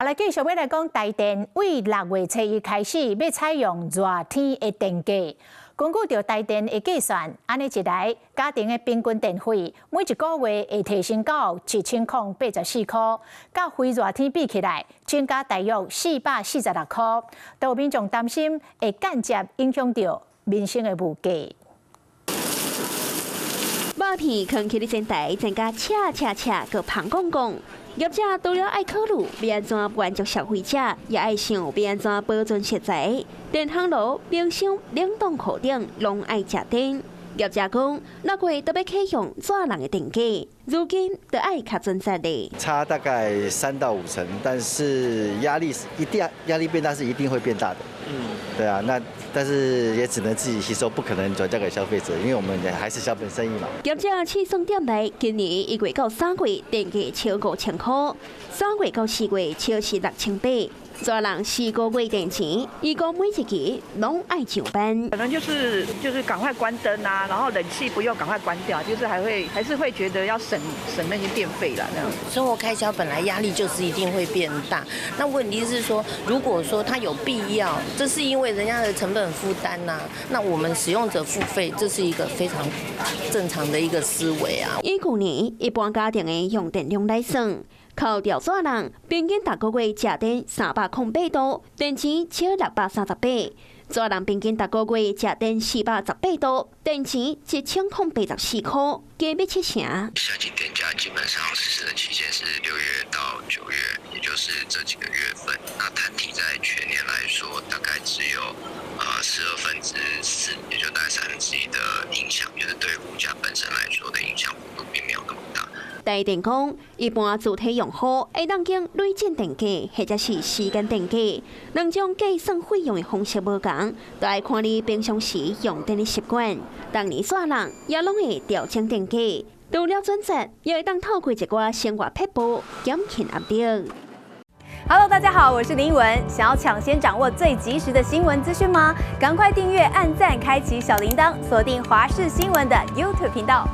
來繼續欲來講台電，對6月初一開始欲採用熱天的電價。根據著台電的計算，按呢一來，家庭的平均電費每一個月會提升到1084塊，佮非熱天比起來，增加大約446塊。都有民眾擔心會間接影響著民生的物價。肉片囥起咧煎台，煎甲赤赤赤，閣芳摃摃。業者除了愛考慮欲按怎滿足消費者，也愛想欲按怎保存食材。電烘爐、冰箱、冷凍庫等攏愛食電。業者講，6月都欲啟用熱人的電價，如今著愛較準則咧。差大概3到5成，但是壓力一定壓力變大是一定會變大的。對啊，那但是也只能自己吸收，不可能轉嫁給消費者，因為我們還是小本生意嘛。業者試算點來，今年1月到3月電價超5000塊，3月到4月超是6800。熱人4個月電錢，伊講每一期攏愛上班。可能就是趕快關燈啊，然後冷氣不用趕快關掉，就是還是會覺得要省省那些電費啦。那樣。生活開銷本來壓力就是一定會變大，那問題是說，如果說它有必要，這是因為人家的成本負擔吶，那我們使用者付費，這是一個非常正常的一個思維啊。以舊年一般家庭的用電量來算，扣掉熱人，平均逐個月食電308度，電錢超638。熱人平均逐個月食電418度，電錢1084塊，加欲七成。夏季電價基本上實施的期間是6月到9月，也就是這幾個月份。那攤提在全年來說，大概只有4/12，也就大概1/3的影響，就是對物價本身來說的影響幅度並沒有那麼大。台電講，一般主體用戶會當經累進電價或者是時間電價，兩種計算費用的方式無仝，都愛看你平常時用電的習慣。逐年熱人也攏會調整電價，除了轉折，也會當透過一寡生活撇步減輕壓力。 Hello，大家好，我是林文。想要搶先掌握最及時的新聞資訊嗎？趕快訂閱、按讚、開啟小鈴鐺，鎖定華視新聞的 YouTube 頻道。